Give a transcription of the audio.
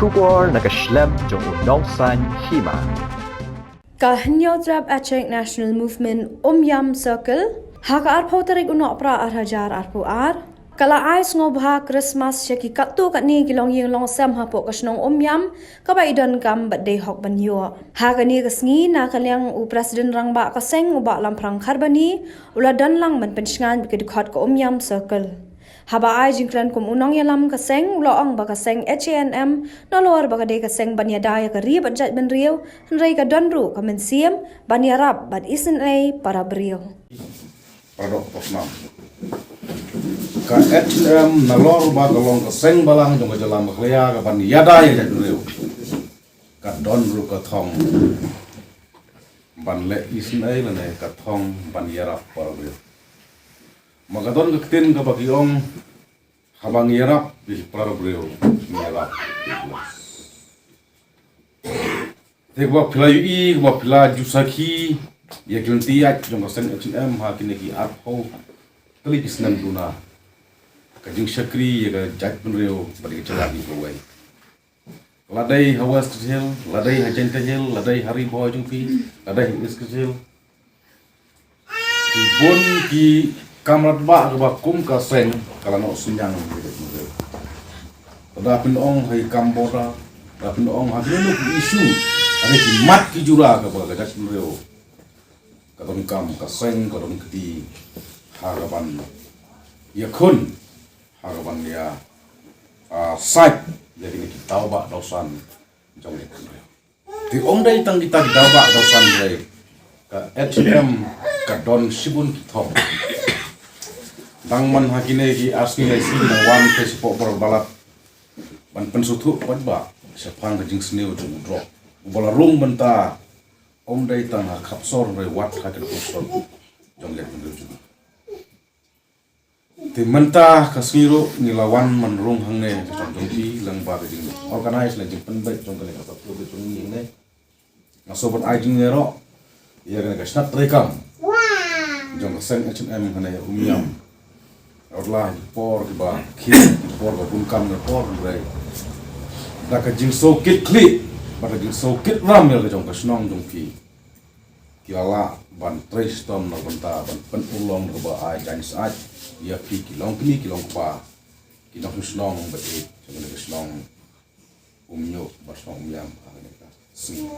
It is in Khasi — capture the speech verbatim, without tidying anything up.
Khubor na ka shlem jong u nongsaiñ hima. Ka Hynñiewtrep Achik National Movement Umiam Circle ha ka arphew tarik u Nohprah arhajar arphew ar ka la ai sngewbha Christmas sha ki katto katne ki longïing longsem hapoh ka shnong Umiam kaba i donkam bad dei hok ban ïoh. Ha kane ka sngi na ka liang u President Rangbah ka seng u Bah Lamphrang Kharbani u la don lang ban pynshngaiñ bad ki dkhot ka Umiam Circle. Haba ai jingkren kum u nongïalam ka seng u la ong ba ka seng H A N M nalor ba ka dei ka seng ban ïada ïa ka ri bad jaitbynriew, hynrei ka don ruh ka mynsiem ban ïarap bad isynei para briew. Paradok Potnam. Ka H A N M nalor ba ka long ka seng balang jong ka jylla Meghalaya ka ban ïada ïa jaitbynriew, ka don ruh ka thong ban leh isynei lane ka thong ban ïarap para briew. Ma ka don ka ktien kaba ki ong, haba ngi ïarap ïa para briew, ngi ïarap. Te kaba phi la ïohi, kaba phi la ju sakhi ïa ki lynti ïaid jong ka seng H A N M ha kine ki arphew tylli ki snem duna, ka jingshakri ïa ka jaitbynriew bad ïa ka jylla hi kawei. La dei ha West Khasi Hills, la dei ha Jaintia Hills, la dei ha Ri Bhoi jong phi, la dei ha East Khasi Hills. Ki bun ki kam radbah kaba kum ka seng ka la noh synñiang. Lada phin ong ha ki kam border, lada phin ong ha kino kino ki issue, ha ki mat ki jura kaba ka jaitbynriew ka donkam, ka seng ka donkti ha ka ban ïakhun, ha ka ban ïa, ah, sait ïa kine ki daw bah daw san jong ka jaitbynriew. Te ym dei tang kita ki daw bah daw san, hynrei ka H A N M ka don shibun ki thong. Dang man ha kine ki ar sngi lai sngi nang wan te shapoh bor balat ban pynsngewthuh paidbah shaphang ka jingsniew jong u drok uba la rung mynta, ym dei tang ha khap sor, hynrei wat ha ki dkhot sor jong ka jaitbynriew jong ngi. Te mynta ka sngi ruh ngi la wan ban rung hangne ha ka jong phi lyngba ka jingorganize lane jingpynbeit jong kane ka sap jong ngi hangne. Nga sngewbha ban ai jingïaroh ïa kane ka shnat treikam jong ka seng H A N M hangne ha Umiam. Wat la ki por kiba khie, ki por ba bun kam, ki por hynrei da ka jingsngewkit khlieh bad ka jingsngewkit ram ïa ka jong ka shnong jong phi, ki la lah ban trei shitom na ka bynta ban pynurlong da kaba ai jaiñ syaid ïa phi ki longkmie ki longkpa, ki nongshong shnong ba ïeit jong kane ka shnong Umñiuh bad shnong Umiam ha kane ka sngi.